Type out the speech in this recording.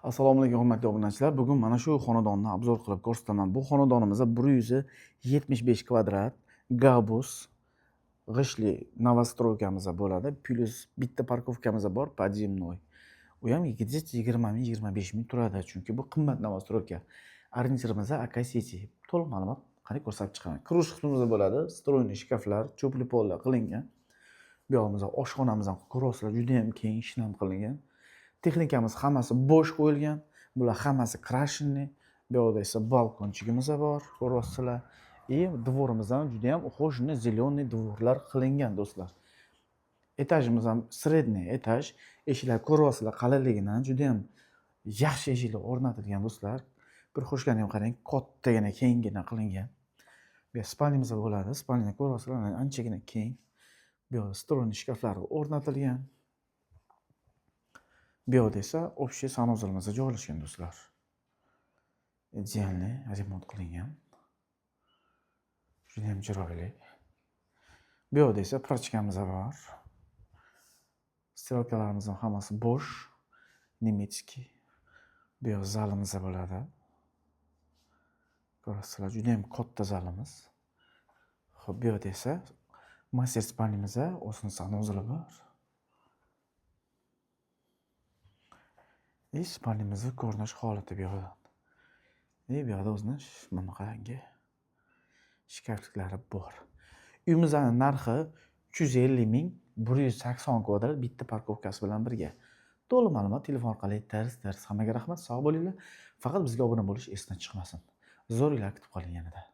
Assalomu alaykum, hurmatli obunachilar. Bugun mana shu xonadonni обзор qilib ko'rsataman. Bu xonadonimizda 175 kvadrat gabus g'ishtli новостройка miz bo'ladi. Плюс bitta парковка miz bor, подземной. U ham где-то 20 ming, 25 ming turadi, chunki bu qimmat новостройка. Ориентир imiz Akay City. To'liq ma'lumot qani ko'rsatib chiqaman. Kirish qismimizda bo'ladi, встроенный shkaflar, чёплый pollar qilingan. Bu yog'imizda oshxonamiz ham ko'ryapsizlar, juda ham keng shinam qilingan. Texnikamiz hammasi Bosch qo'yilgan. Bular hammasi крашеный. Bu yoqda esa балкончик imiz bor, ko'ryapsizlar. И двор imiz ham juda ham ухоженный, зеленый двор lar qilingan, do'stlar. Этаж imiz ham средний этаж. Eshiklar ko'ryapsizlar qalinligini, juda ham yaxshi eshiklar o'rnatilgan, do'stlar. Прихожка ni ham qarang, kattagina, kenggina qilingan. Bu yer спальня miz bo'ladi. Спальня ni ko'ryapsizlar, anchagina keng. Bu yoqda встроенный shkaflari o'rnatilgan. Bu yoqda esa общий санузел imiz joylashgan, do'stlar. Идеальный ремонт qilingan. Juda ham chiroyli. Bu yoqda esa прачка miz bor. Стиралка larimiz ham hammasi Bosch, немецкий. Bu yoq zalimiz bo'ladi. Ko'rasizlar, juda ham katta zalimiz. Xo'p, bu yoqda esa мастер спальня miz, o'zini санузел i bor. И спальня mizni ko'rinish holati bu yoqdan. И bu yoqda o'zini bunaqangi shkafliklari bor. Uyimizni narxi 350 ming, 180 kvadrat, bitta парковка si bilan birga. To'liq ma'lumot telefon orqali tirs-tirs. Hammaga rahmat, sog' bo'linglar. Faqat bizga obuna bo'lish esdan chiqmasin. Zo'r uylar kutib qoling yanada.